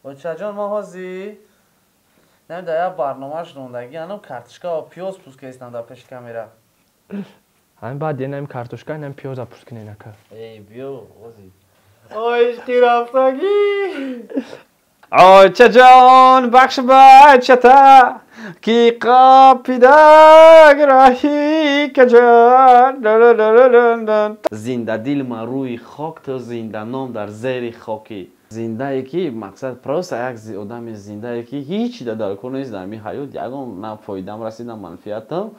Очаҷон, ма ҳозир намеда як барномаш рондагӣ, анам картошка ва пиёз пӯст кестам дар пеши камера. Ҳамин баъд инам картошка, инам пиёза пӯст кунен, ака. Эй, биё, ҳозир. Ой, ишқи рафтагӣ. Очаҷон, бахш бачата, ки қапида раҳи каҷан. Зиндадил ма рӯи хок, ту зинданом дар зери хокӣ. Зиндае ки мақсад просто як одами зиндае ки ҳеҷ дар кор нест дар ҳамин ҳаёт, ягон на фоидам расид, на манфиатам.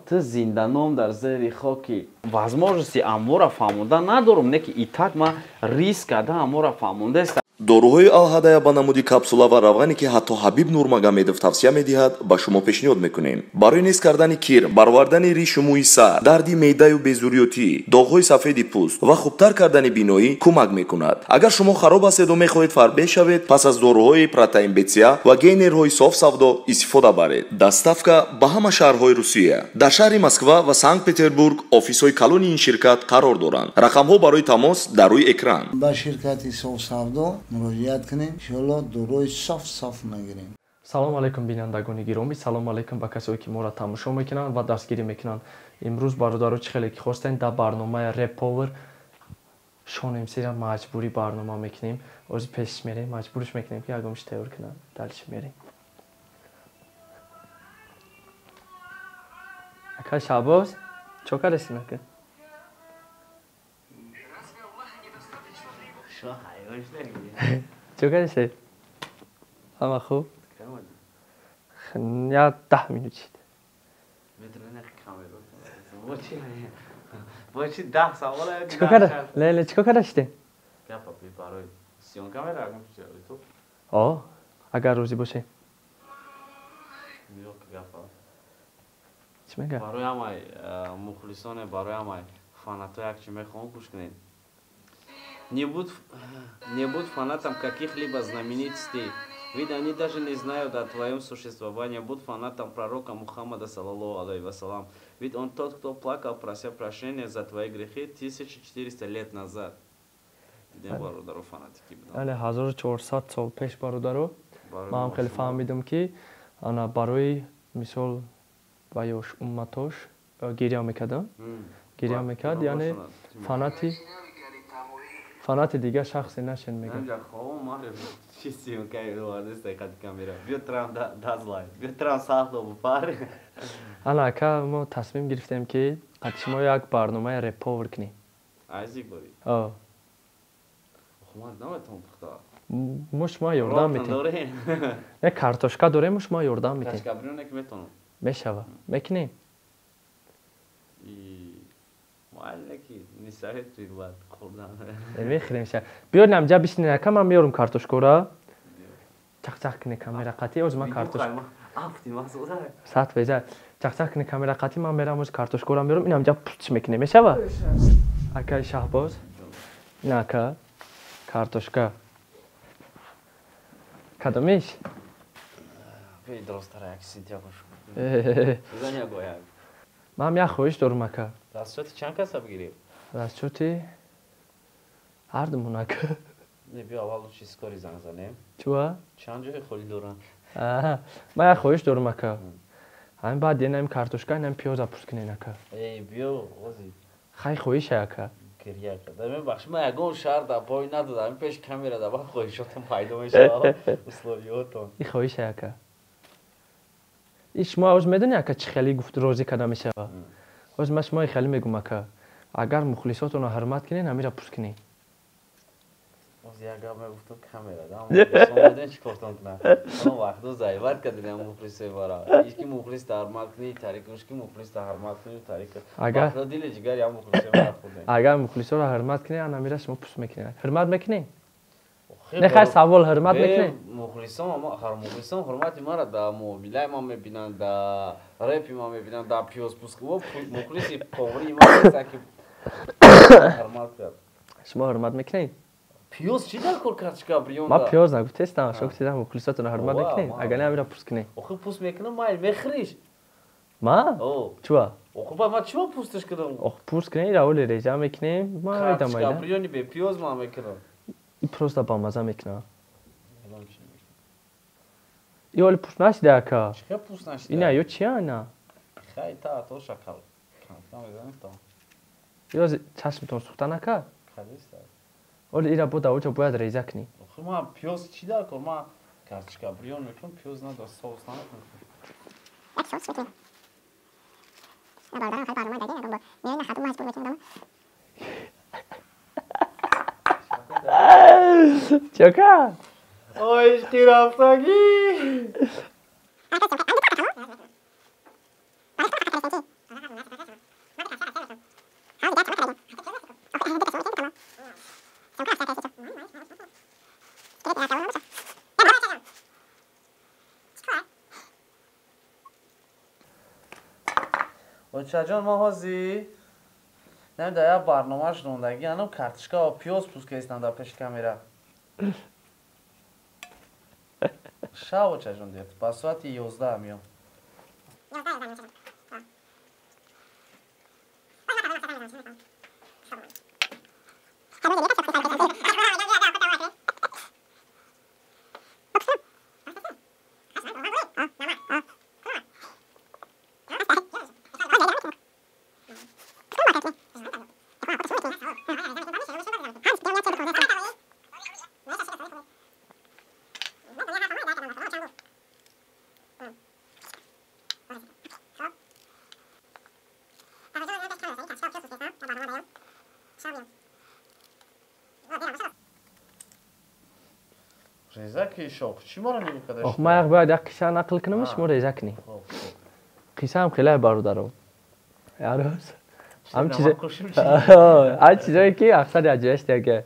Ту зинданом дар зери хокӣ. Возможности амвора фаҳмонда надорум, не ки итак ма риск карда амвора фаҳмондаест. Доруҳои Алҳадая ба намуди капсула ва равғане, ки ҳатто Ҳабиб Нурмагомедов тавсия медиҳад, ба шумо пешниҳод мекунем. Барои нест кардани кир, баровардани ришу мӯи сар, дарди меъдаю безурётӣ, доғҳои сафеди пӯст ва хубтар кардани биноӣ кӯмак мекунад. Агар шумо хароб ҳастеду мехоҳед фарбеҳ шавед, пас аз доруҳои протеин бетсия ва гейнерҳои соф савдо истифода баред. Доставка ба ҳама шаҳрҳои Русия. Дар шаҳри Москва ва Санкт Петербург офисҳои калони ин ширкат қарор доранд. Рақамҳо барои тамос дар рӯи экран. Ба ширкати соф савдо муроҷиат кунем, иншоалло доруҳои соф соф мегирем. Салом алейкум, бинандагони гиромӣ, салом алейкум ба касое ки моро тамошо мекунанд ва дастгирӣ мекунанд. Имрӯз, бародаро, чӣ хеле ки хостем, дар барномаи Реп Повер Шон МСра маҷбурӣ барнома мекунем. Ҳозир пешиш мерем, маҷбурш мекунем, ки ягон чи тайёр кунад. Дальше мерем. Ака Шаҳбоз, чо кардастин, ака? Чо кардастед? Ҳама хуб? Я 10 минут шид. Бо чи 10 савола? Чикор карда? Леле, чикор карда шидем? Съёмка меравам. О, агар розӣ бошем. Чӣ мега? Барои ҳамаи мухлисоне, барои ҳамаи фанатҳо як чи мехоҳам, гӯш кунед. Не будь фанатом каких-либо знаменитостей, ведь они даже не знают о твоем существовании. Будь фанатом пророка Мухаммада, саллаллаху алейхи вассалам, ведь он тот, кто плакал, прося прощения за твои грехи 1400 лет назад. Дидем, бародаро, фанатики будам. Яъне 1400 сол пеш, бародаро, ман ҳам хеле фаҳмидам, ки ана барои мисол ва ёш умматош гиря мекардам, гиря мекард, яъне фанати дигар шахсе нашен, мегӯям. Чи съёмкаи камера, биё трам дазлай, биё трам сахто бупар. Ана, ака, мо тасмим гирифтем, ки қати шумо як барномаи реповер кунем. Айзик бори? О. Ман наметавонам пухта. Мо шумо ёрдам метем. Не, картошка дорем, мо шумо ёрдам метем. Картошка бирёне ки метавонам. Мешава, мекунем. Ки не советует бад хӯрдан. Мехӯрем ша. Биёр, намҷа бишинен, ака, ман меёрам картошкора. Чақчақ куне камера қатӣ, оз ман картошка. Сат беза. Чақчақ куне камера қатӣ, ман мерам, оз картошкора меёрам, инамҷа пуч мекунем, мешава? Акаи Шаҳбоз. Ина, ака, картошка. Кадомиш? Дурусттара як сентябр. Ман як хоҳиш дорам, ака. Расчёти чанд каса бигирем? Расчёти ҳардумон, ака. Не, биё, аввал лучше скорый занг занем. Чуа? Чанд ҷои холӣ доранд? Ман як хоҳиш дорам, ака. Ҳамин баъд инам картошка, инам пиёза пӯст кунен, ака. Эй, биё, ҳозир. Хай, хоҳиша, ака. Гиря карда. Мебахш, ман ягон шаҳр дар пой надодам. Пеш камера дар баъд хоҳишотон пайдо мешавад. Условиётон. И хоҳиша, ака. И шумо оз медонӣ, ака, чӣ хеле гуфт розӣ карда мешава? Оз ман шумо хеле мегӯм, ака. Агар мухлисотонро ҳурмат кунен, ҳамира пӯст кунен. Оз як гап мегуфтам камера, да, мухлисон чӣ кортон кунад? Он вақто заиват кардем мухлисои бара. Ишки мухлис ҳурмат кунӣ, тарик, ишки мухлис ҳурмат кунӣ, тарик. Агар вақто дили ҷигар я мухлисои бара хӯрдем. Агар мухлисоро ҳурмат кунен, ана ҳамира шумо пӯст мекунед. Ҳурмат мекунен? Не, хай, савол, ҳурмат мекунед? Мухлисон, ҳар мухлисон ҳурмати мара да муомилаи ман мебинанд, да репи ман мебинанд, да пиёзпӯст. Мухлиси повари ман неста, ки ҳурмат кунад. Шумо ҳурмат мекунед? Пиёз чӣ дар кор, картошка бирён? Ман пиёз нагуфтестам, шумо гуфтедам мухлисотонро ҳурмат мекунед. Агар не, ҳамира пӯст кунед. Охи, пӯст мекунам, майл мехӯриш. Ман? Чуа? Охи, ба ман чӣ пӯсташ кунам? Ох, пӯст кунед, раволи реҷа мекунем. Картошка бирёни бе пиёз ман мекунам. И просто бамаза мекунам. Ё пуст нашида ака. Чӣ пуст нашида? Ина ё чи ана? Хай та то шакал. Кам мезанем то. Ё чашмтон сӯхтан ака? Кадиста. Оли ира бо давоҷа бояд реза кунӣ. Охир ма пиёз чӣ дар кор? Ма картошка бирён мекунам, пиёз надор, соус намекунам. Як соус мекунем. На бародарам хеле барнома даги, ягон бор меои на хату маҷбур мекунем дома. Чока? Ой, ишқи рафтагӣ. Очаҷон, ма ҳозир намедонам як барномаш рондагӣ, анам картошка ва пиёз пӯст кестам дар пеши камера. Шав, очаҷон, дед, ба соати 11 меом. Реза ки шоқ, чӣ моро нигоҳ карда? Ох, ма як бояд як қисса нақл кунам, шумо реза кунӣ. Қиссаам хеле бародаро. Ярос. Ҳам чизе ҳар чизое ки аксари аҷояш дега.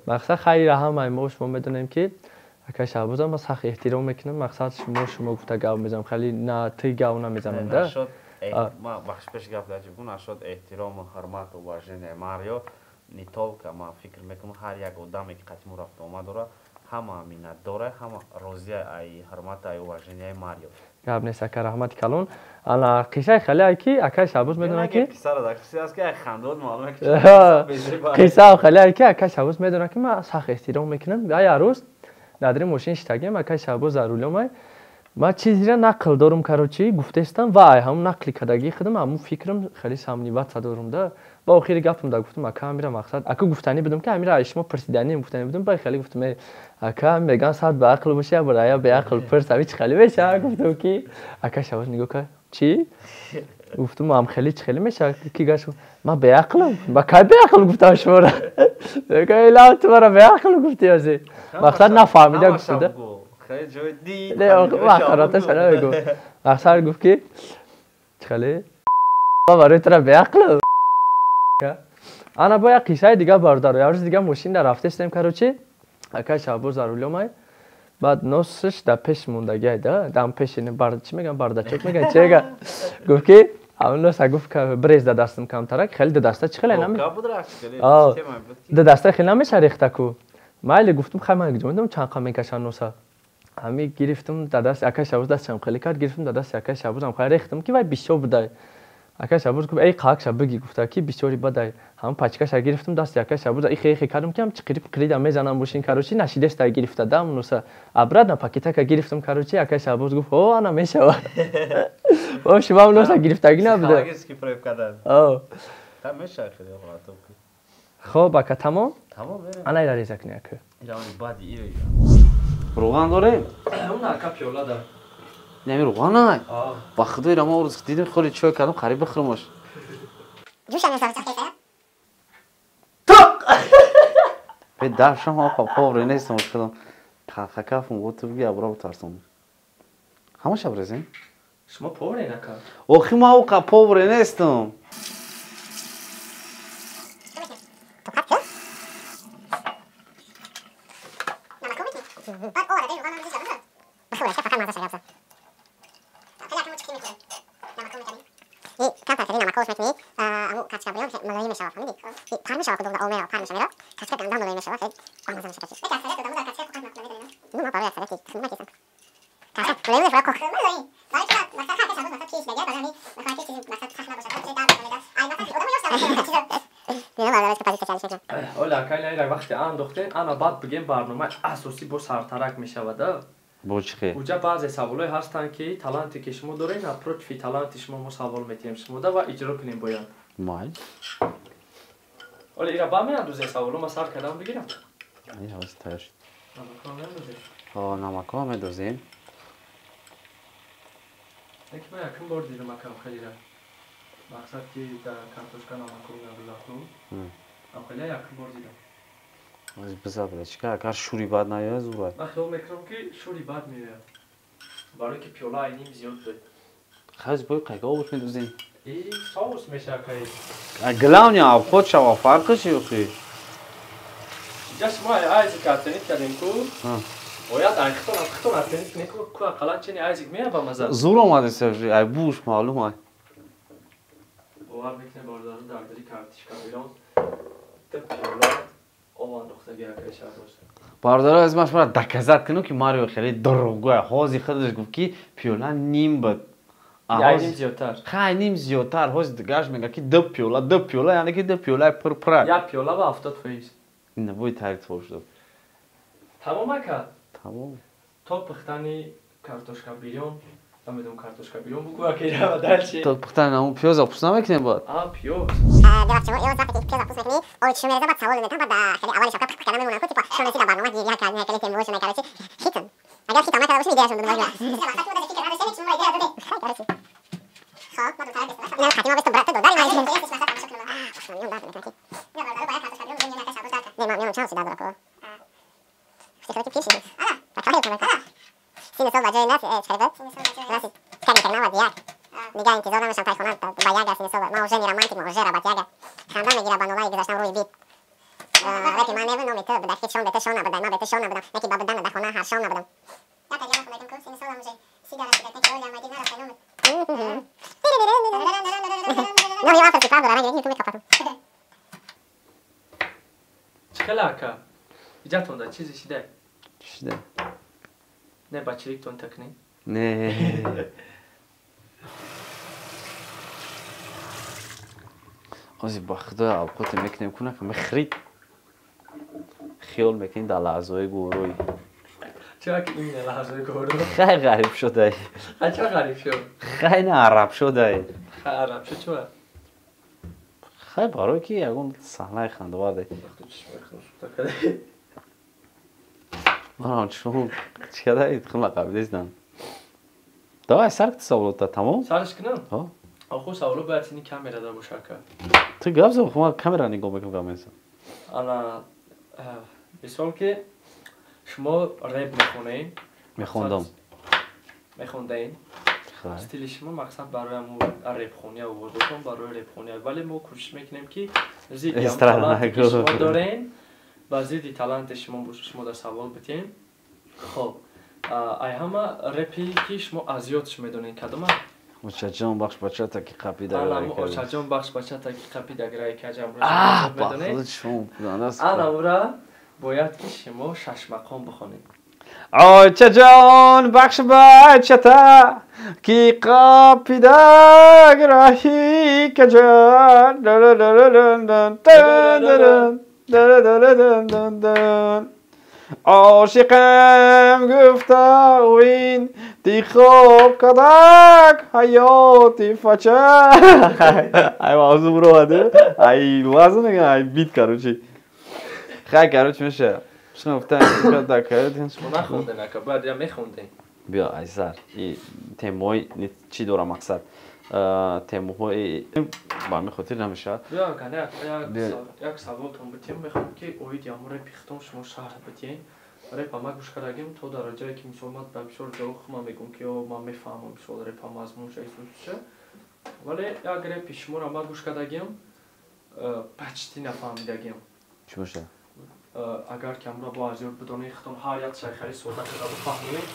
Мақсад хайра ҳамаи мо шумо медонем ки акай Шаҳбозам ма сахт эҳтиром мекунам. Мақсад шумо гуфта гап мезанам, хеле на ты гап намезанам да. Ма бахш пеш гап даҷиб гун нашод эҳтирому ҳурмат уважение Марио не только ма фикр мекунам ҳар як одаме ки қатъи мо рафту омад дора, ҳама миннатдора, ҳама розия ай ҳурмат ай уважение Марио. Гап нест ака, раҳмати калон. Ана қиссаи хеле ки акай Шаҳбоз медонад ки қиссаам хеле ки акай Шаҳбоз медонад ки ман сахт эҳтиром мекунам. Як рӯз дар мошин шитагиам, акай Шаҳбоз дар рулёмай. Ман чизеро нақл дорум, короче, гуфтестам ва ай ҳамун нақли кардагии худам, ҳамун фикрам хеле сомневаться дорум да. Ба охири гапам да гуфтам, ака амира мақсад, ака гуфтанӣ будам ки амира шумо пурсиданӣ гуфтанӣ будам, ба хеле гуфтам, э ака меган сад ба ақл боша, бо рая беақл пурс, ави чӣ хеле меша? Гуфтам ки ака Шаҳбоз нигоҳ кард, чӣ? Гуфтам ам хеле чӣ хеле меша? Ки гаш ман беақлам, ба кай беақл гуфтам шуморо? Мега ила ту маро беақл гуфтӣ ази. Мақсад нафаҳмида гуфтуда. Хеле ҷой дид. Не, мақарота шана мегу. Мақсад гуфт ки чӣ хеле? Ман барои тура беақлам. Ана бо як қиссаи дига бародаро. Як рӯзи дига мошин дар рафтестем, короче, акай Шаҳбоз дар рулёмай. Баъд носаш дар пеш мондагиай да, дам пеш ин бар чӣ меган, бардачок меган, чӣ меган. Гуфт ки ҳамин носа гуфт брез да дастам камтарак, хеле да даста чӣ хеле наме. Да даста хеле намеша рехта ку. Майли гуфтум хай ман ҷо медонам чанд қа мекашан носа. Ҳами гирифтум да даст акай Шаҳбоз дастам хеле кард, гирифтум да даст акай Шаҳбозам хай рехтам ки вай бисёр будай. Акай Шаҳбоз гуфт эй қакша биги гуфта ки бисёри бадай. Ҳам пачкаша гирифтум даст акай Шаҳбоз ихе ихе кардам ки ҳам чиқири қирида мезанам бошин, короче, нашидеста гирифта дам носа. Обратно пакетака гирифтум, короче, акай Шаҳбоз гуфт о ана мешава. О шумо носа гирифтагӣ набуда. Психологически проеб кардан. О. Та меша хеле ҳолато. Хоб ака тамом? Тамом берем. Ана ира реза кунӣ ака. Ира бади ира. Руған дорем? Он ака пиёла да. Нами руған ай? Ба худои ра ма рӯз дидем холи чой кардам, қариб бихӯрмаш. Бе даршам оқа повре нестам худам. Хакафум гуфт би абра бутарсам. Ҳамаша брезем? Шумо повре нака. Охи ма оқа повре нестам. Оля, акай найра вақти андохтен, ана баъд бигем барномаи асосӣ бо сартарак мешавад, а? Бо чӣ хел? Уҷа баъзе саволҳое ҳастанд, ки таланте ки шумо доред, напротив таланти шумо мо савол метиҳем шумода ва иҷро кунем бояд. Май. Оле ира ба меандозем саволо, ма сар кардам бигирам. Ай, ҳоз тайёр шуд. Намакҳо меандозем? Ҳо, намакҳо медозем. Яки ман якум бор дидам акам хелира. Мақсад ки дар картошка намакҳо меандозам ку. Ам хеле якум бор дидам. Аз биза бля, чика агар шури бад наёяд зурай. Ман хиёл мекунам ки шури бад меояд. Барои ки пиёла айним зиёд буд. Хаз бой қайга обуш медозем. И соус мешава кай. Главное обход шава, фарқи чи охи? Иҷа шумо айзик оценить кардем ку. Бояд ай хитон оценить кунем ку, ку ақаллан чени айзик меяд ба маза. Зур омадеса ай буш маълум ай. Бовар мекунем бародарон дар дили картишка бирон. Ду пиёла об андохтаги акай шаҳбоз. Бародаро, аз ман шуморо доказать кунам ки Марио хеле дурӯғгӯя. Ҳозир худаш гуфт ки пиёла ним буд. Ай ним зиёдтар. Хай ним зиёдтар. Ҳозир дигараш мега ки ду пиёла, ду пиёла, яъне ки ду пиёлаи пурпура. Як пиёла ба 70%. Ина бой тарик твор шуд. Тамом ака? Тамом. То пухтани картошка бирён, намедонам картошка бирён бугӯ ака ира дальше. То пухтани ҳамон пиёза пӯст намекунем бояд? А, пиёз. Бевақт шумо ёз вақте ки пиёза пӯст мекунӣ, ои чишо мереза, баъд савол метам, баъд хеле аввали шока пух карда мемонам ку, типа шумо меси дар барнома гиря кард, хеле тембош мекард, чи хитн. Агар хитам накарда бошем, идеяшон додам. Дигар интизор намешам тайхона ба як сини сол ман уже не романтик, ман уже работяга. Ханда мегира ба нолаи гузаштам рӯи бит. Рэпи ман неву номи ту буда, хит шон бе ту шон набуда, ман бе ту шон набудам, неки ба будан дар хона ҳар шом набудам. Чӣ хеле ака? Иҷатон да чизе шида? Шида. Не ба чириктон такни? Не. Ози ба худо авқоте мекунем куна ка мехрид. Хиёл мекунӣ дар лаҳзаҳои гӯрӯй. Чаро ки ин лаҳзаҳои гӯрӯй? Хай ғариб шудай. Хай чаро ғариб шуд? Хай на араб шудай. Хай араб шуд чаро? Хай барои ки ягон саҳнаи хандовар дай. Манам чун чӣ кадай химла қабилистам. Давай сар кти саволота тамом? Сарш кунам? Ҳо. Оху саволо бояд сини камерада боша ака. Ту гап зан, хуб ман камера нигоҳ мекунам гап мезанам. Ана мисол ки шумо реп мехонед? Мехондам. Мехондаин? Стили шумо мақсад барои ҳамун репхония овозотон барои репхония, вале мо кӯшиш мекунем ки зидди таланте ки шумо дорем, ба зидди таланти шумо шумо дар савол битем. Хоб, ай ҳама репи ки шумо аз ёдш медонед кадома? Очаҷон бахш бачата ки қапида гирай. Очаҷон бахш бачата ки қапида гирай каҷам. Ана ура бояд ки шумо шашмақом бихонед. Очаҷон бахш бачата ки қапида гираҳи каҷан. Ошиқам гуфта ин тихоб кадак ҳаёти фача. Ай мавзу буроваду. Ай вазн ай бит короче. Хай короче меша. Шумо гуфтан кадак ҳаёти. Шумо нахондем ака, бояд я мехондем. Биё ай сар. И темои чӣ дора мақсад? Темоҳои ба ҳамин хотир намешавад. Биё ака, як саволтон битем, мехоҳам ки оиди ҳамон репи хитон шумо шарҳ битиҳед. Репа ма гӯш кардагим то дараҷае ки мисол ман ба бисёр ҷо ман мегӯм ки о ман мефаҳмам мисол репа мазмунша исусша, вале як репи шуморо ма гӯш кардагим почти нафаҳмидагим. Чӣ бошад? Агар ки ҳамро бо аз ёд бидонед хитон ҳар як шайхари сода карда бифаҳмед,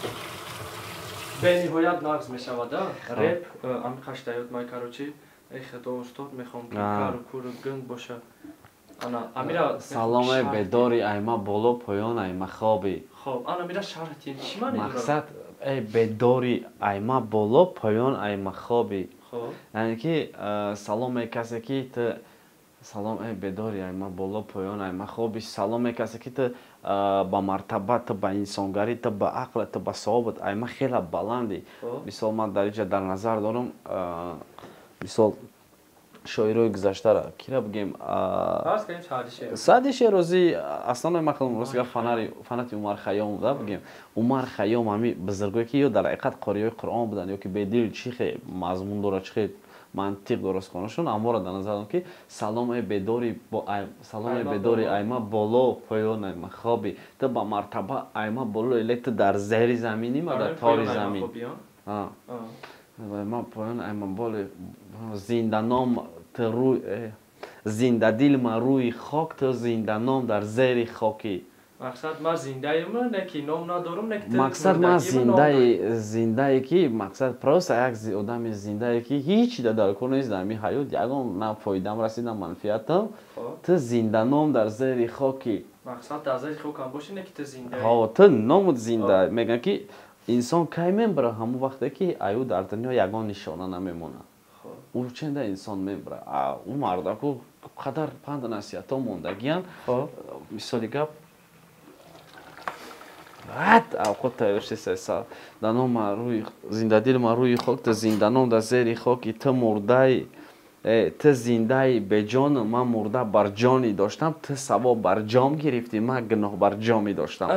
бениҳоят нағз мешавад. Реп ами қашдаёд май короче эй худо устод мехоҳам ки кару куру гунг боша. Ана амира саломе бедори айма боло поён айма хоби. Хоб, ана мира шарҳ тиҳед чӣ маъне дорад? Мақсад эй бедори айма боло поён айма хоби. Яъне ки саломе касе ки ту Салом эй бедори, ай ма боло поён, ай ма хоби. Салом эй касе ки ту ба мартаба, ту ба инсонгарӣ, ту ба ақл, ту ба савобат, ай ма хела баландӣ. Мисол, ман дар инҷа дар назар дорам, мисол, шоирои гузаштара кира бигем, Саъди Шерозӣ. Аслан ман хеле, рости гап, фанати Умар Хайём буда. Бигем, Умар Хайём, ҳами бузургое ки ё дар ҳақиқат қориҳои Қуръон буданд, ё ки бедил чӣ хел мазмун дорад, чӣ хел мантиқ дорад суханашон. Аморо дар назар дорам, ки салом эй бедори, салом эй бедори, айма боло поён, айма хоби, ту ба мартаба айма боло, эле ту дар зери заминӣ, ма дар тори замин, ма поён, айма боли, зинданом ту рӯй, зиндадил ма рӯи хок, ту зинданом дар зери хокӣ. Мақсад, ман зиндаем, не ки ном надорам, не ки Мақсад, ман зиндаи, зиндае ки мақсад просто як одами зиндае ки ҳеҷ дар кор нест дар ҳамин ҳаёт, ягон на фоидам расид, на манфиатам. Ту зинданом дар зери хоки. Мақсад, дар зери хокам бошӣ, не ки ту зиндаӣ. Ҳо, ту номут зинда. Мегӯянд, ки инсон кай мебара? Ҳамон вақте ки аю дар дунё ягон нишона намемонад, ӯ ченда инсон мебара. Ӯ мардаку қадар панду насиҳатҳо мондагиянд. Мисоли гап, баъд авқот тайёр шиста даном рӯи зиндадил ма рӯи хок, ту зинданом дар зери хоки, ту мурдаи, ту зиндаи беҷон, ман мурда бар ҷони доштам, ту савоб бар ҷом гирифтӣ, ман гуноҳ бар ҷоми доштам.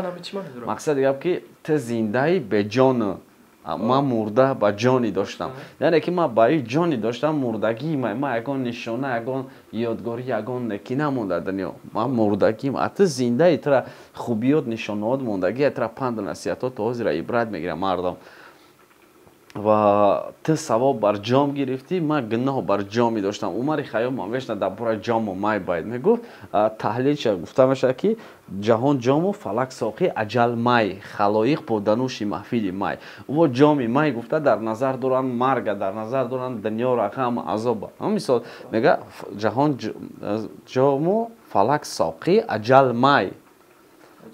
Мақсади гап, ки ту зиндаи беҷон, ман мурда ба ҷони доштам, яъне ки ман ба ин ҷони доштам мурдагии ман ягон нишона, ягон ёдгорӣ, ягон неки намонда дунё, ман мурдагим, а ту зиндаи, тура хубиёт, нишонаот мондагӣ, тура панду насиҳатҳо то ҳозира ибрат мегирам мардам. Ва ту савоб бар ҷом гирифтӣ, ман гуноҳ бар ҷоми доштам. Умари Хайём ҳам вешна дар бораи ҷому май байт мегуфт. Таҳлилша гуфта мешавад, ки ҷаҳон ҷому фалак соқӣ, аҷал май, халоиқ бо данӯши маҳфили май. Ӯ ҷоми май гуфта дар назар доранд марга, дар назар доранд дунёро, ғам, азоба. Мисол, мега: ҷаҳон ҷому фалак соқӣ, аҷал май.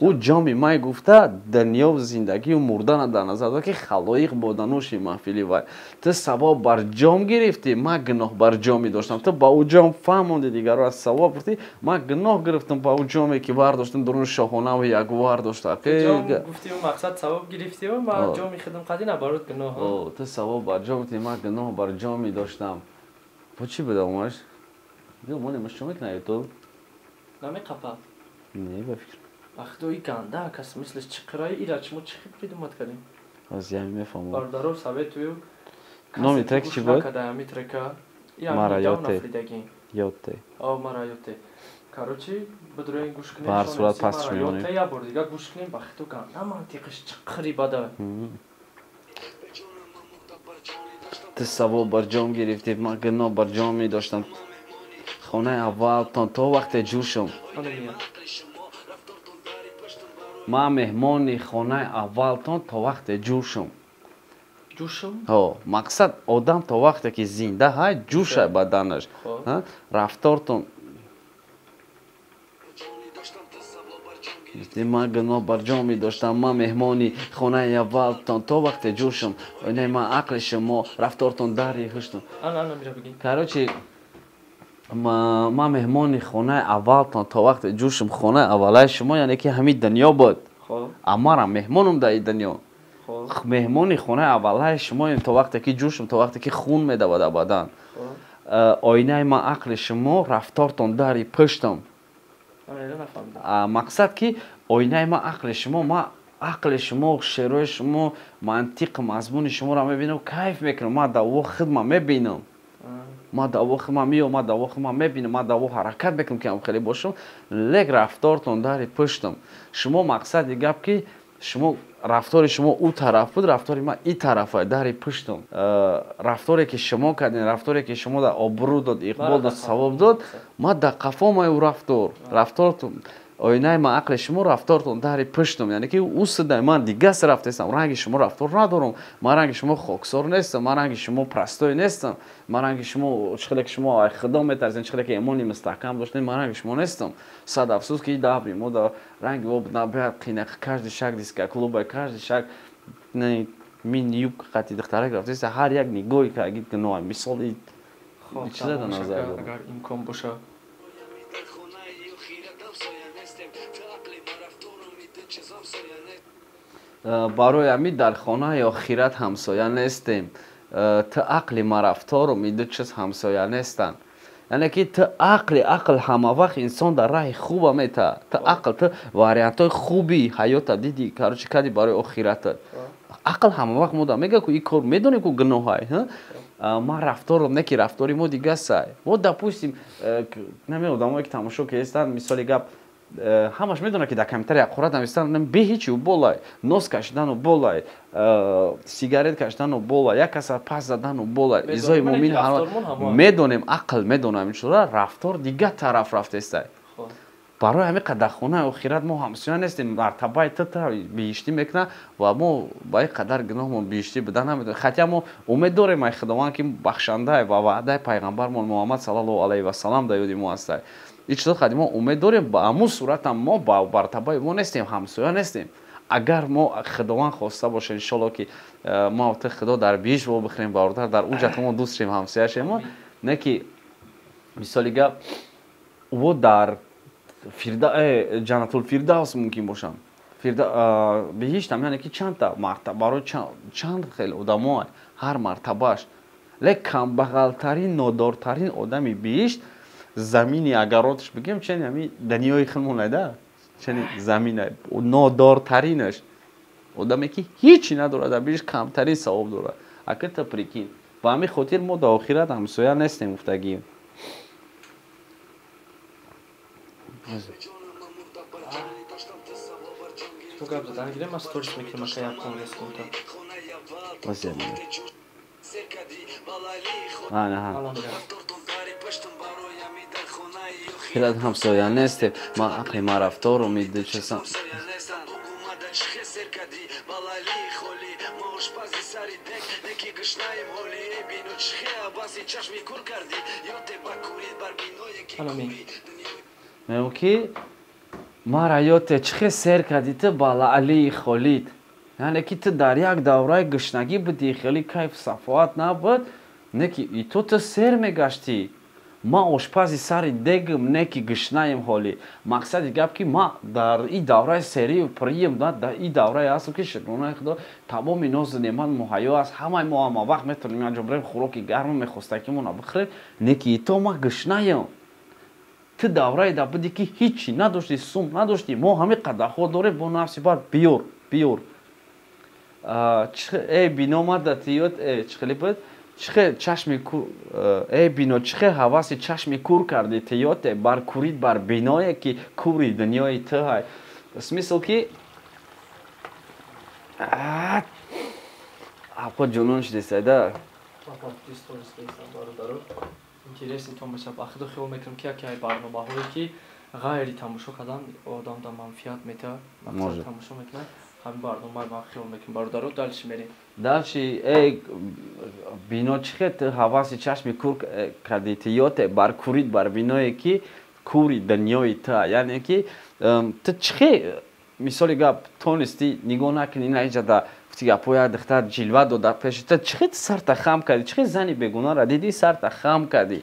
Ӯ ҷоми май гуфта дунё, зиндагию мурдана дар назар дорад, ки халоиқ бо данӯши маҳфили вай. Ту савоб бар ҷом гирифтӣ, ман гуноҳ бар ҷоми доштам. Ту ба ӯ ҷом фаҳмонди, дигарро аз савоб гуфтӣ, ман гуноҳ гирифтам ба ӯ ҷоме ки вардоштам дуруни шоҳонаву ягвар дошта. Гуфтӣ, мақсад, савоб гирифтӣ, ман ҷоми худам қади набарод гуноҳ. Ту савоб бар ҷом гирифтӣ, ман гуноҳ бар ҷоми доштам. Бо чӣ буда омаш? Монемаш чо мекунад ютуб? Намеқапад. Не, ба фикр. Вақтои ганда кас мисли чиқираи ира чмо чӣ придумать кардем? Ҳозир ями мефаҳмам. Бародаро, советую. Номи трек чӣ буд? Ами трека. Мара ёте. Ёте. О, мара ёте. Короче, бидроен гӯш кунем. Ба ҳар сурат пас мемонем. Ёте я бор дига гӯш кунем, вақто ганда мантиқиш чиқири бада. Ту савоб бар ҷом гирифтӣ, ман гуноҳ бар ҷоми доштам. Хонаи аввалтон то вақте ҷӯшам. Ман меҳмони хонаи аввалтон то вақте ҷӯшам. Ҷӯшам? Ҳо, мақсад, одам то вақте ки зинда ҳай, ҷӯшай баданаш. Рафтортон. Ман гуноҳ бар ҷоми доштам, ман меҳмони хонаи аввалтон то вақте ҷӯшам. Оинаи ман ақли шумо, рафтортон дари ҳуштон. Короче, ман меҳмони хонаи аввалтон то вақте ҷӯшам. Хонаи аввалаи шумо, яъне ки ҳамин дунё буд, амарам меҳмонам дар ин дунё, меҳмони хонаи аввалаи шумоем то вақте ки ҷӯшам, то вақте ки хун медавад дар бадан. Оинаи ман ақли шумо, рафтортон дари пуштам. Мақсад, ки оинаи ман ақли шумо, ман ақли шумо, шеърҳои шумо, мантиқ, мазмуни шуморо мебинам, кайф мекунам, ман дар во хидма мебинам, ман дар во хидма меём, ман дар во хидма мебинам, ман дар во ҳаракат мекунам, ки ҳам хеле бошам, лек рафтортон дари пуштам. Шумо, мақсади гап, ки шумо рафтори шумо ӯ тараф буд, рафтори ман и тарафа, дари пуштам. Рафторе ки шумо кардем, рафторе ки шумо дар обрӯ дод, иқбол дод, савоб дод, ман дар қафо май ӯ рафтор, рафтортон, оинаи ман ақли шумо, рафтортон дари пуштам, яъне ки ӯ сидай, ман дигас рафтестам, ранги шумо рафтор надорам, ман ранги шумо хоксор нестам, ман ранги шумо простой нестам, ман ранги шумо, чӣ хеле ки шумо ай худо метарсед, чӣ хеле ки имони мустаҳкам доштед, ман ранги шумо нестам. Сад афсӯс, ки даври мо дар ранги об набояд қинақ, каждый шаг дискоклуба, каждый шаг мини юбка қати духтарак рафтеста, ҳар як нигоҳи каргид гуноҳ. Мисоли чиза дар назар дорам. Агар имкон боша. Барои ҳамин дар хонаи охират ҳамсоя нестем. Ту ақли ма рафторум иду чиз ҳамсоя нестанд. Яъне ки ту ақли ақл ҳама вақт инсон дар раҳи хуба метаҳад. Ту ақл, ту вариантҳои хуби ҳаёта диди, короче, кади барои охиратат. Ақл ҳама вақт мода мега ку ин кор медонем ку гуноҳай. Ман рафторам не ки рафтори мо дига сай. Мо, допустим, наме одамое ки тамошо кестанд, мисоли гап, ҳамаш медонад ки дар комментария ҳақорат нависанд бе ҳечи болай, нос кашидану болай, сигарет кашидану болай, як каса пас задану болай. Изои муъмин медонем, ақл медонам ин чизро, рафтор дига тараф рафтестай. Барои ҳамин қадар хонаи охират мо ҳамсоя нестем. Мартабаи ту биҳиштӣ мекунад ва мо ба ин қадар гуноҳмон биҳиштӣ буда наметавонем. Хотя мо умед дорем ай Худованд ки бахшандае ва ваъдаи пайғамбармон Муҳаммад саллаллоҳу алайҳи васалам дар ёди мо ҳастай. Ин чизо хади мо умед дорем, ба ҳамун суратам мо ба мартабаи мо нестем, ҳамсоя нестем. Агар мо Худованд хоста боша, иншолло ки мо ту Худо дар биҳишт во бихӯрем, бародар, дар уҷа мо дӯст шем, ҳамсоя шем. Не ки мисоли гап во дар Ҷаннатул Фирдавс мумкин бошам. Биҳиштам, яъне ки чандта мартаба барои чанд хел одамо, ҳар мартабааш. Лек камбағалтарин, нодортарин одами биҳишт замини агаротш бигем, чени ҳами дунёи худмон, чени замина нодортаринаш одаме ки ҳичи надорад дар биҳишт, камтарин савоб дорад. Ака ту прикинь. Ба ҳамин хотир мо дар охират ҳамсоя нестем гуфтагӣ. Ту гап задан гирем, ман сторис мекунам, ака як кон рескунта. Охират ҳамсоя нестем. Ман ақли ма рафторум иду чизам. Мегӯям ки мара ёте чӣ хел сер кардӣ ту ба лаълии Холид. Яъне ки ту дар як давраи гушнагӣ будӣ, хеле кайф сафоат набуд, не ки и ту сер мегаштӣ. Ман ошпази сари дегм, не ки гушнаем ҳолӣ. Мақсади гап ки ман дар ин давраи серию прием, дар ин даврае ҳастам ки шукронаи Худо тамоми нозу неъмат муҳайё аст. Ҳамаи мо ҳама вақт метавонем як ҷо бирем, хӯроки гарму мехостакимонро бихӯрем, не ки и то ман гушнаем. Ту даврае дар будӣ ки ҳичи надоштӣ, сум надоштӣ. Мо ҳамин қадарҳо дорем, бо нафси бад биёр, биёр. Э бино мада тиёд, чӣ хеле буд? Чӣ чашми кур, э бино, чӣ ҳаваси чашми кур кардӣ тиёте бар курид бар биное ки кури дунёи ту ҳай. Смысл ки апо ҷунун шудисай да. Интересный тамоша. Ба худо хиёл мекунам ки яке ай барномаҳое ки ғайри тамошо кардан одам да манфиат метаҳад, мақсад тамошо мекунад, ҳамин барномаи ман хиёл мекунам. Бародаро, дальше мерем. Дальше, эй бино, чӣ хел ту ҳаваси чашми кур кардӣ тиёте бар курид бар биное ки кури дунёи ту. Яъне ки ту чӣ хел мисоли гап тонистӣ нигоҳ накунӣ на иҷа да гапҳо як духтар ҷилва дода пеши ту, чӣ хел сарта хам кардӣ, чӣ хел зани бегунаҳро дидӣ сарта хам кардӣ,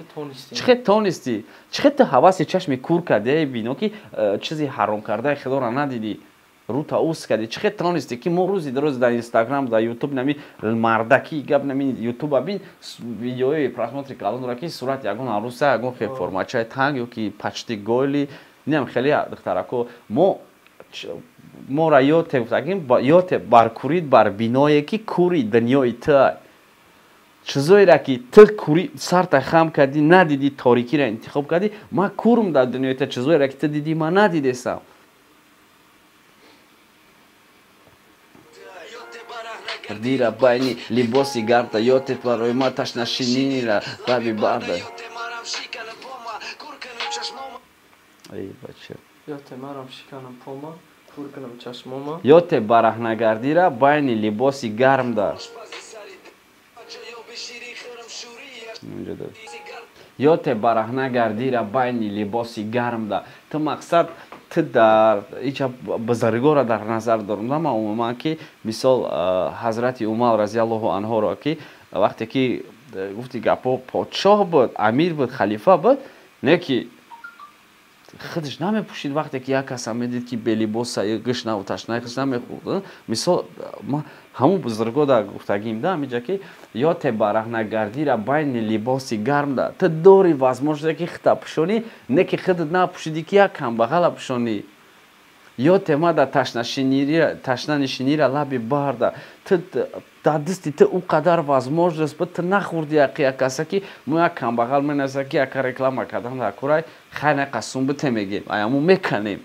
чӣ хел тонистӣ, чӣ хел ту ҳаваси чашми кур кардӣ, эй бино ки чизи ҳаром кардаи Худоро надидӣ, рӯта ус кардӣ, чӣ хел тонистӣ ки мо рӯзи рӯз дар Инстаграм, дар Ютуб нами мардакӣ гап нами Ютуба бин видеои просмотри калон дора ки сурати ягон аруса, ягон хел формачаи танг ё ки почти голи, инам хеле духтарако мо мора ёте гуфтагим, ёте бар курид бар биное ки кури дунёи ту. Чизоеро ки ту кури сарта хам кардӣ, надидӣ, торикиро интихоб кардӣ, ман курм дар дунёи ту, чизоеро ки ту дидӣ, ман надидесам. Дира байни либоси гарда, ёте барои ма ташнашининира раби барда. Эй бача. Ёте марам шиканам пома, кур кунам чашмома. Ёте бараҳнагардира байни либоси гармда. Ёте бараҳнагардира байни либоси гармда. Ту мақсад ту дар ича бузургоро дар назар дорам. Ман умуман ки мисол ҳазрати Умар разияллоҳу анҳуро ки вақте ки гуфти гапо подшоҳ буд, амир буд, халифа буд, не ки Худаш намепӯшид вақте ки як каса медид ки белибоса гӯшнаву ташна худаш намехӯрд. Мисол ҳамун бузурго да гуфтагим да ҳамиҷа ки ё те бараҳнагардира байни либоси гармда ту дори возможност ки худта пӯшонӣ, не ки худат напӯшидӣ ки як камбағала пӯшонӣ. Ё те ма да ташнанишинира лаби барда ту дар дасти ту ӯ қадар возможност буд, ту нахӯрди яқи як каса ки мо як камбағал менаса ки яка реклама кардан дар курай хай нақа сум бите мегем, аяму меканем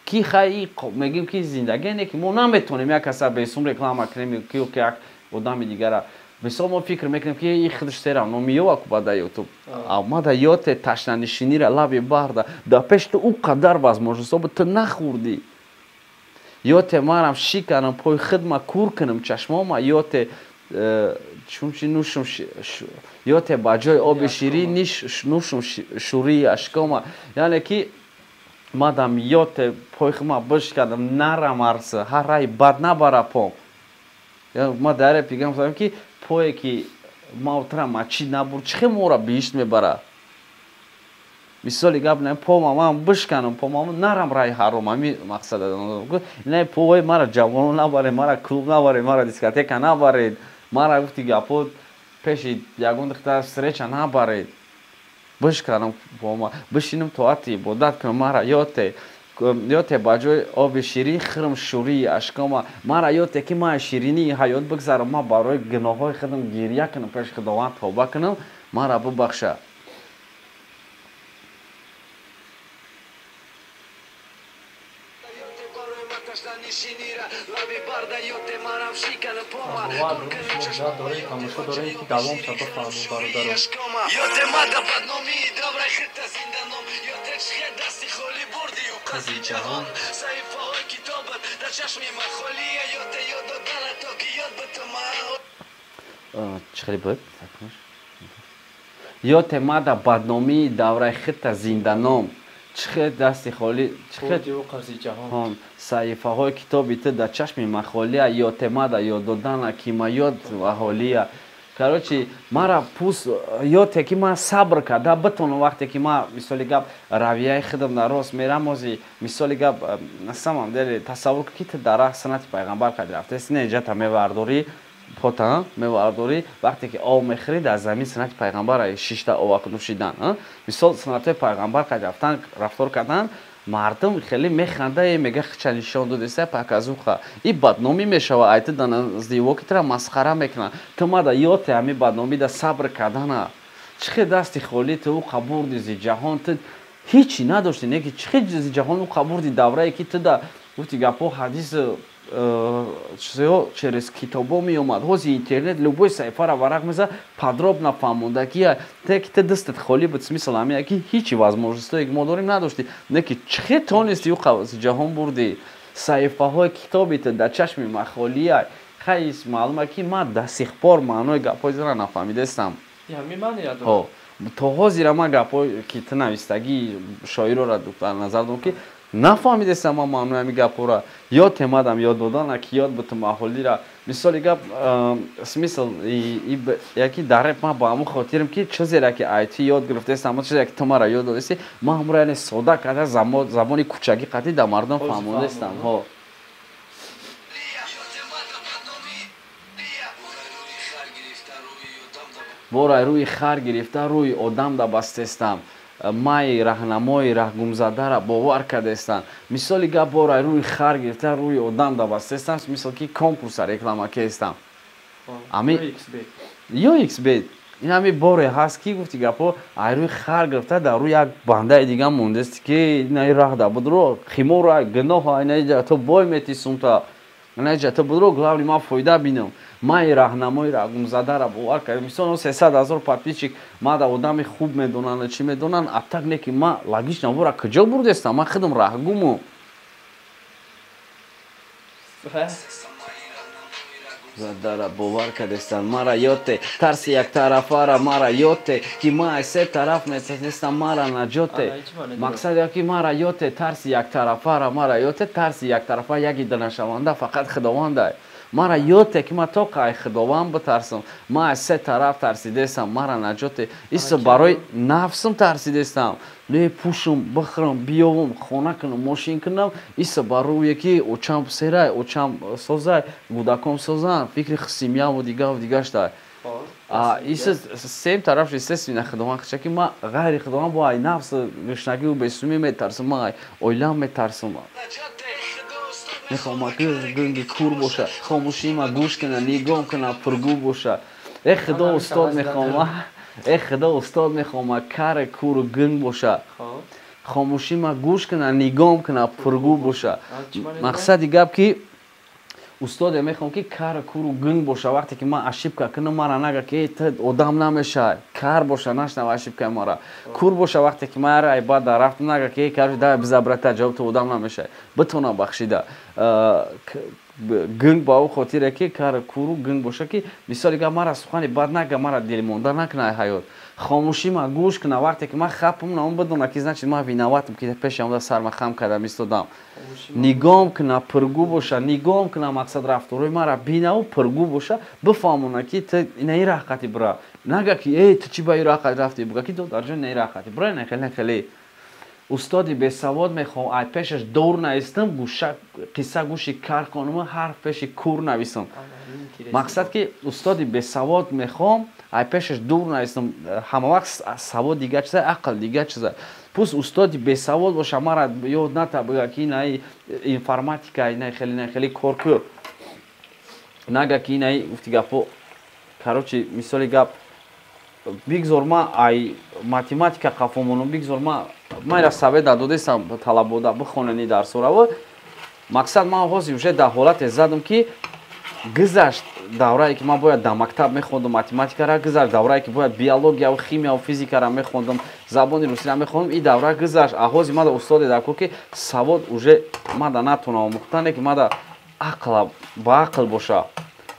ки хай мегем ки зиндагӣ не ки мо наметонем як каса бесум реклама кунем ки як одами дигара. Мисол мо фикр мекунем ки и худаш серам номиёва ку бада ютуб, а ма да ёте ташнанишинира лаби барда дар пеши ту ӯ қадар возможностҳо буд, ту нахӯрдӣ. Ёте марам шиканам пой хидма кур кунам чашмома, ёте чунчи нӯшум, ёте ба ҷои оби ширин нӯшум шӯрии ашкома. Яъне ки мадам ёте пой хидма бишканам нарам арса, ҳар раи бад набара пом. Ма дар пигам гуфтам ки пое ки ма утра мачид набурд, чӣ хел моро биҳишт мебарад? Мисоли гап не пома ман бишканам помам нарам раи ҳаром, ҳами мақсад. Не пои мара ҷавонон набаред, мара клуб набаред, мара дискотека набаред, мара гуфти гапо пеши ягон духтар встреча набаред. Бишканам пома, бишинам тоати ибодат кунам, мара ёте ба ҷои оби ширин хӯрам шӯрии ашкома, мара ёте ки ман ширинии ҳаёт бигзарам, ман барои гуноҳҳои худам гиря кунам, пеши Худованд тавба кунам, мара бибахша. Чӣ хеле буд? Ёте мада бадномии давраи худта зинданом, чӣ хел дасти холӣ, чӣ хел саҳифаҳои китоби ту дар чашми ман холия, ёте мада ёд додана ки ма ёд аҳолия. Короче, мара пус ёте ки ман сабр карда битонам вақте ки ман мисоли гап равияи худам дар рост мерам, ози мисоли гап на самом деле тасаввур ки ту дар раҳ суннати пайғамбар қадр рафтаси, не ҷата мевардорӣ пота мевардорӣ, вақте ки об мехӯрӣ дар замин суннати пайғамбар шишта овақ нӯшидан. Мисол суннатҳои пайғамбар қадр рафтан рафтор кардан, мардум хеле механда, мега хича нишон додеса паказуха. И бадномӣ мешава, ай ту дар назди во ки тура масхара мекунанд. Ту мада ёте ҳами бадномӣ да сабр кардана. Чӣ хел дасти холӣ ту ӯ қабурди зи ҷаҳон, ту ҳичи надошти, не ки чӣ хел зи ҷаҳон ӯ қабурди даврае ки ту да гуфти гапҳо ҳадис чизҳо через китобо меомад. Ҳози интернет любой саҳифаро варақ мезад, подробно фаҳмонда ки те ки ту дастат холӣ буд, смысл ҳамия ки ҳичи возможностҳое ки мо дорем надоштӣ, не ки чӣ хел тонисти ӯ ҷаҳон бурдӣ. Саҳифаҳои китоби ту дар чашми ман холия. Хай маълума ки ман до сих пор маънои гапҳои зара нафаҳмидаистам. То ҳозира ман гапҳое ки ту навистагии шоирора дар назар дорам ки нафаҳмидестам ман маънои ҳами гапҳоро. Ёд темадам ёд додана ки ёд бутум аҳолира. Мисоли гап смысл яки дар реп ман ба ҳамун хотирам ки чизере ки айти ёд гирифтаестам, чизе ки ту мара ёд додастӣ, ман ҳамро яъне сода карда забони кӯчагӣ қатъӣ дар мардум фаҳмондастам. Борай рӯи хар гирифта рӯи одам да бастестам, майи раҳнамои раҳгумзадара бовар кардестанд. Мисоли гап борай рӯи хар гирифта рӯи одам да бастестам, мисол ки конкурса реклама кестам. Ё xbet. Ин ҳами боре ҳаст ки гуфти гапҳо ай рӯи хар гирифта дар рӯи як бандаи дига мондест ки инаи раҳ да будро химора гуноҳ инаи ту бой мети сумта инаи ҷа ту будро главни ман фоида бинам. Майи раҳнамои раҳгумзадара бовар кардем. Мисол 300 000 подписчик ма да одами хуб медонанд, чӣ медонанд, а так не ки ма логично вора куҷо бурдестам, ман худам раҳгуму. Задара бовар кардестам, мара ёте тарси яктарафара, мара ёте ки ма аз се тараф нестам, мара наҷоте. Мақсад ё ки мара ёте тарси яктарафара, мара ёте тарси яктарафа яки данашаванда фақат Худованда. Мара ёте ки ма то қай Худованд битарсам, ма аз се тараф тарсидестам, мара наҷоте. Исо барои нафсам тарсидестам. Не пӯшам, бихӯрам, биёвам, хона кунам, мошин кунам, иса ба рӯе ки очам серай, очам созай, кӯдаком созанд, фикри семьяву дигаву дигаштай. Иса сем тараф, естественно, Худованд хача ки ма ғайри Худованд бо ай нафс, гушнагиву бесумӣ метарсам, ма ай оилам метарсам. Мехоҳам, ки гунги кур боша, хомӯшима гӯш куна, нигоҳ куна, пургӯ боша. Э Худо, устод мехоҳам, э Худо, устод мехоҳам, каре, куру гунг боша, хомӯшима гӯш куна, нигоҳ куна, пургӯ боша. Мақсади гап ки устоде мехоҳам, ки кар, куру гунг боша. Вақте ки ман ошибка кунам, мара нага ки ту одам намешай. Кар боша, нашнава ошибкаи мара. Кур боша, вақте ки ман ай баъд рафтам, нага ки кар, давай биза, брата, ҷавоб, ту одам намешай. Битона бахшида. Гунг ба ӯ хотире ки кар, куру гунг боша, ки мисоли гап, мара сухани бад нага, мара дилмонда накунай ҳаёт. Хомӯшима гӯш куна, вақте ки ман хапам, он бидона ки значит ман виноватам, ки пеши омада сарма хам кардам, истодам. Нигоҳ куна, пургӯ боша, нигоҳ куна, мақсад рафторои мара бинаву пургӯ боша, бифаҳмона ки ту инаи раҳқати бира. Нага ки эй, ту чӣ ба ин раҳқат рафтӣ, буга ки додарҷон, инаи раҳқати бира, не хеле, хеле. Устоди бесавод мехоҳам, ай пешаш дур наистам, гӯша қисса гӯши кар хонума, ҳарф пеши кур нависам. Мақсад ки устоди бесавод мехоҳам, ай пешаш дур наистам. Ҳама вақт савод дигар чиза, ақл дигар чиза. Пусть устоди бесавод боша, мара ёд ната, буга ки инаи информатика, инаи хеле, инаи хеле кор ку, нага ки инаи гуфти гапо. Короче, мисоли гап, бигзор ма ай математика қафо монам, бигзор ма ира совет додесам талабода, бихонени дарсораву. Мақсад, ман ҳозир уже дар ҳолате задам, ки гузашт даврае ки ман бояд дар мактаб мехондам математикара, гузашт даврае ки бояд биологияву химияву физикара мехондам, забони русиро мехондам. И давра гузашт. А ҳозир мада устоде дар кор, ки савод уже мада натонам омӯхтане, ки мада ақл, ба ақл боша,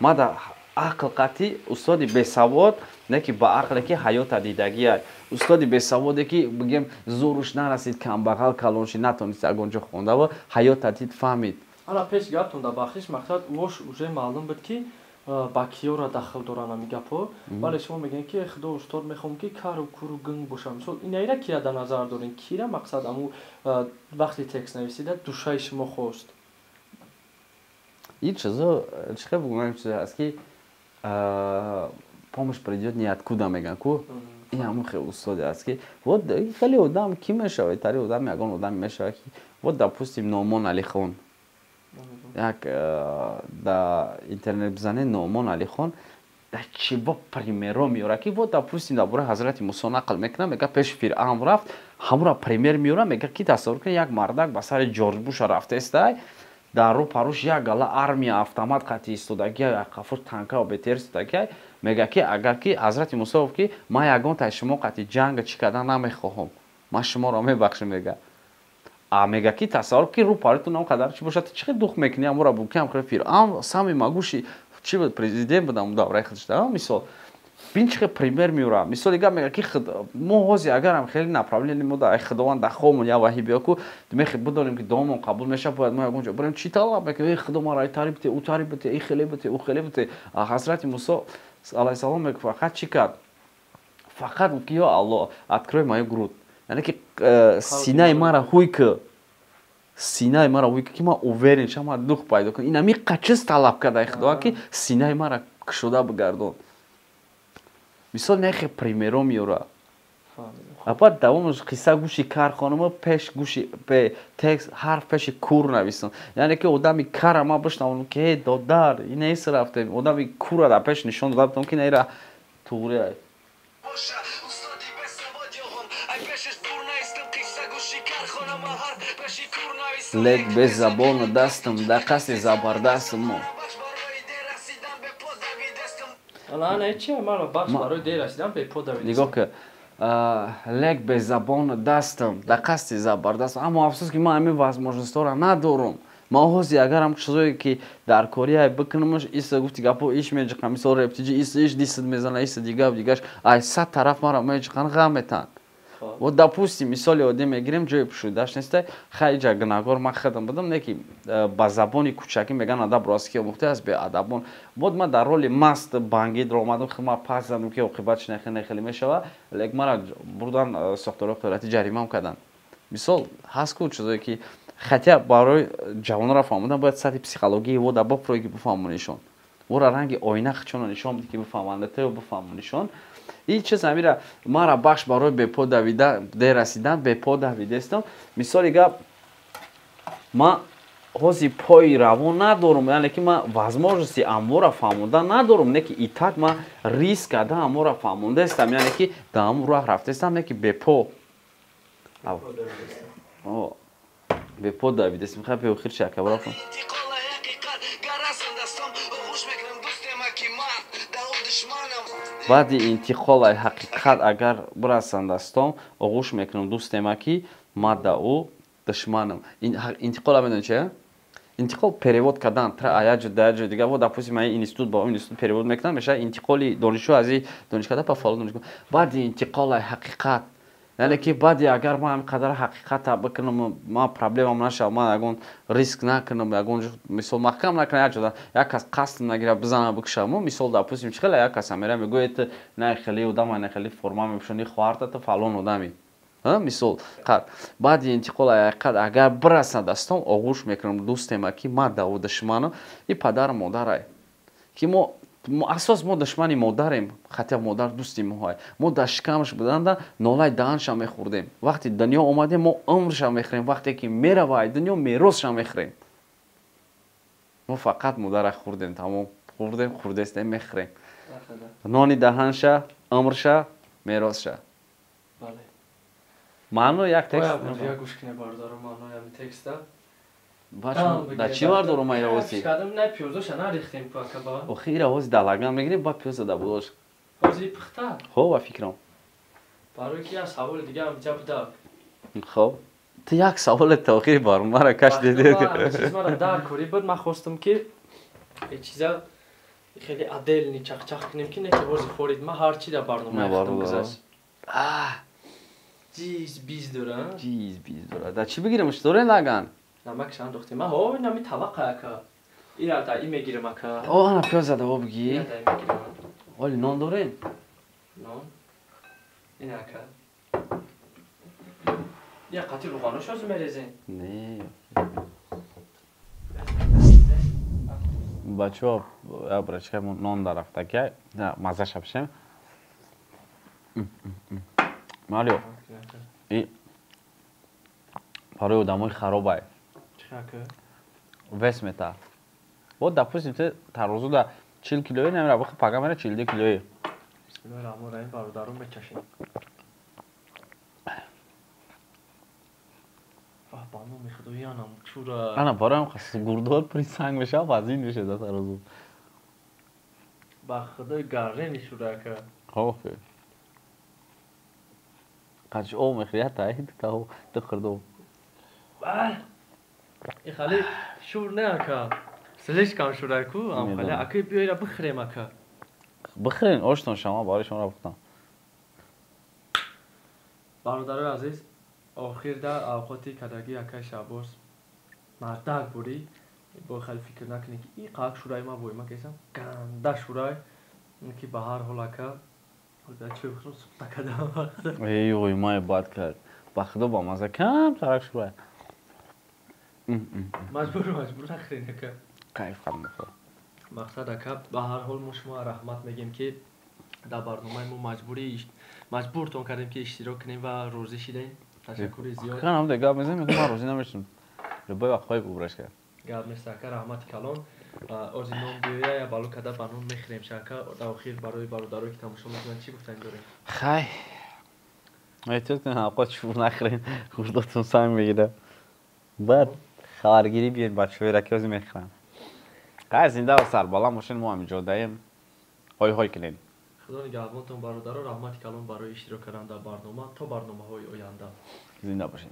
мада ақл қатъи. Устоди бесавод не ки ба ақле ки ҳаёта дидагия. Устоди бесаводе ки, бигем, зӯруш нарасид, камбағал калон шид, натонист ягон ҷо хондава, ҳаёта дид, фаҳмид. Ана пеш гаптон да бахшиш, мақсад вош уже маълум буд, ки ба киёра дахл доранд ами гапҳо, вале шумо мегӯед ки худо, устод мехоҳам, ки кару куру гунг боша. Мисол, инаира кира дар назар дорем, кира мақсад аму вақти текст нависида душаи шумо хост? Ин чизо чӣ хел бигӯям, чизе ҳаст, ки помощь придёт ниоткуда, мегӯянд ку. Ин ҳамон хел устоде аст, ки вот хеле одам кӣ мешавад, тари одам, ягон одам мешавад, ки вот, допустим, Номон Алихон. Як да интернет бизане, Номон Алихон дар чиба примерро меорад, ки вот, допустим, дар бораи ҳазрати Мусо нақл мекунад, мега пеши Фиръавн рафт, ҳамура пример меорад, мега ки тасаввур кунед, як мардак ба сари Ҷорҷ Буша рафтаестай, дар рӯ парӯш як гала армия автомат қатъи истодагия, қафош танкао БТР истодагия. Мега ки агар ки ҳазрати Мусо гуфт, ки ман ягон таи шумо қатъи ҷанга чӣ кардан намехоҳам, ман шуморо мебахшам, мега. А мега ки тасаввур ки рӯ паритон он қадар чӣ бошад, чӣ хел дух мекунӣ амура букиам хел Фиръавн сами магуши чӣ буд, президент будам давраи худаш. Мисол, бин, чӣ хел пример меорам. Мисоли гап, мега ки мо ҳозир агарам хеле направление мо да Худованд дар хобмон як ваҳӣ биё ку, мехе бидонем, ки дуомон қабул мешавад, бояд мо ягон ҷо бирем, чӣ талаб мекунем? Эй Худо, мара ай тари бите, ӯ тари бите, и хеле бите, ӯ хеле бите. А ҳазрати Мусо алайҳиссалом мегӯ, фақат чӣ кард? Фақат гуфт ки ё Аллоҳ, открой мою грудь, яъне ки синаи мара ҳуй ки, синаи мара ҳуй ки ман уверен шам, ман дух пайдо кунам. Ин ами чиз талаб карда Худованд, ки синаи мара кушода бигардон. Мисол, нехе примеро меора. А баъд давомаш қисса гӯши кар хонума, пеш гӯши текст ҳарф пеши кур нависам, яъне ки одами кара ман бишнавам, ки э додар, инаис рафтем, одами кура дар пеш нишон дода будам, ки наира туғри ай. Лек без забону дастам дар қасди забардастам. Нигоҳ ки, лек безабону дастам дар қасди забардастам. Аммо афсӯс, ки ман ҳамин возможностҳоро надорам. Ман ҳозир агарам чизое ки дар кория бикунамаш, иса гуфти гапо, иш меҷиқам. Мисол, рептиҷи иса иш дисид мезана, иса дигар дигаш, ай сад тараф мара меҷиқан, ғам метан. Вот допустим, мисоли оддӣ мегирем, ҷои пӯшидаш неста, хай ҷа гунаҳгор ман худам будам, не ки ба забони кӯчакӣ меган адаб рост ки омӯхта аст беадабон. Вот ман дар роли маст бангидро омадам, худам ман пас задам ки оқибатш нехеле мешава, лек мара бурдан сохторҳои қудрати ҷаримам карданд. Мисол ҳаст ку чизое ки хотя барои ҷавонро фаҳмодан бояд сатҳи психологии во дар бопрои ки бифаҳмонишон. Вора ранги оина хичонро нишон биди ки бифаҳманд, тео бифаҳмонишон. Ин чиз амира мара бахш барои бепо давида дер расидан, бепо давидестам. Мисоли гап ма ҳози пои равон надорум, яъне ки ма возможности амвора фаҳмондан надорум, не ки и так ма риск карда амвора фаҳмондаестам, яъне ки дар ҳамон роҳ рафтаестам, не ки бепо. Бепо давидестам. Хай беохир шакабра кун. Баъди интиқолаи ҳақиқат агар бирасанд дастом, оғӯш мекунам дӯстема ки ма да ӯ душманам. Интиқола медонӣ чи? Интиқол перевод кардан як ҷо да як ҷои дигар. Вот допустим, ин институт ба он институт перевод мекунам, мешавад интиқоли донишҷӯ аз ин донишкада ба фалон донишгоҳ. Баъди интиқолаи ҳақиқат, яъне ки баъди агар ман ҳамин қадар ҳақиқата бикунам, ман проблемам нашавад, ман ягон риск накунам, ягон мисол маҳкам накунам, як ҷода як кас қасд нагирад бизанам бикушам. Мисол допустим чӣ хеле як кас мера мегӯяд ту на хеле одам, на хеле форма мепӯшонӣ, хоҳарта ту фалон одами. Мисол қад баъди интиқоли ҳақиқат агар бирасад дастом, оғӯш мекунам дӯстема ки ман да ӯ душманам. И падару модарай ки мо асос мо душмани модарем, хотя модар дӯсти моҳай. Мо дар шикамаш буданда нолаи даҳанша мехӯрдем. Вақте дунё омадем, мо умрша мехӯрем. Вақте ки меравад дунё, меросша мехӯрем. Мо фақат модара хӯрдем, тамом хӯрдем, хӯрдестем, мехӯрем. Нони даҳанша, умрша, меросша. Маъно як текст. Гӯш кунед бародаро, маънои ҳамин текста. Да чӣ бардорум ай равози? На пиёзоша нарехтем каба. Охи ира ҳози далаган мегирем, ба пиёза да будош. Ҳози пухта? Хо, ба фикрам. Барои ки як саволи дига ҳам ҷа буда. Хоб. Ту як саволе та охири барномаро каш дидӣ. Чиз мара дар корӣ буд, ман хостам ки чиза хеле отдельный чақчақ кунем ки не ки ҳози хорид. Ман ҳар чи дар барнома худам гузашт. Ҷиз биз дора. Ҷиз биз дора. Да чӣ бигирем? Дорен лаган? Намакш андохтем. Ман ҳо инами таваққа ака. Ира да и мегирам ака. О, ана пиёз зада о бигӣ. Ира да и мегирам. Оли нон дорен? Нон? Ин ака. Я қати руғанош ҳозир мерезем? Не. Бачаҳо, я брачка нон дарафтаки, мазаша пишем. Марио, и барои одамои харобай. Вес мета. Вот допустим, ты тарозу да 40 килои намера, бахи пага мера 42 килои. Бисмиллоҳи раҳмони раҳим, бародарон мечашем. Ваҳ, ба номи Худои анам чура. Ана бароям қас гурдор пури санг мешава, вазин меша да тарозу. Ба Худои гаррени шура ака. Хоб. Қач об мехӯри, я та, та, ту хӯрдо. И хали шур не ака. Слишком шура ку, ам хали ака биёра бихӯрем ака. Бихӯрен, оштон шама, барои шуморо пухтам. Бародарои азиз, охир дар авқоти кадаги акаи Шаҳбоз мардак бурӣ, бо хали фикр накунед ки и қак шураи ман вой ман кесам, ганда шурай, ки ба ҳар ҳол ака чой бихӯрам сухта кадам. Эй, вой май бад кард. Ба худо ба маза кам тарак шурай. Маҷбур нахӯред ака. Кайф кардам бихӯр. Мақсад ака, ба ҳар ҳол мо шумо раҳмат мегем ки дар барномаи мо маҷбуртон кардем ки иштирок кунем ва розӣ шидем. Ташаккури зиёд. Канам де гап мезанем, мегӯям ман розӣ намешавам. Любой вақт хоҳӣ бубраш кард. Гап нест ака, раҳмати калон. Ози нон биёя, я бало када ба нон мехӯрем шака. Дар охир барои бародарое ки тамошо мекунанд чӣ гуфтанӣ дорем? Хай. Эҳтиёт кунед, авқот шур нахӯред, хурдотон санг мегирад. Баъд хабаргирӣ биёед бачаҳоеро ки ҳозир мехӯранд. Хай, зинда ва сарбаланд бошед, мо ҳамин ҷодаем. Ҳой ҳой кунед. Худо нигаҳбонтон бародаро, раҳмати калон барои иштирок кардан дар барнома. То барномаҳои оянда. Зинда бошед.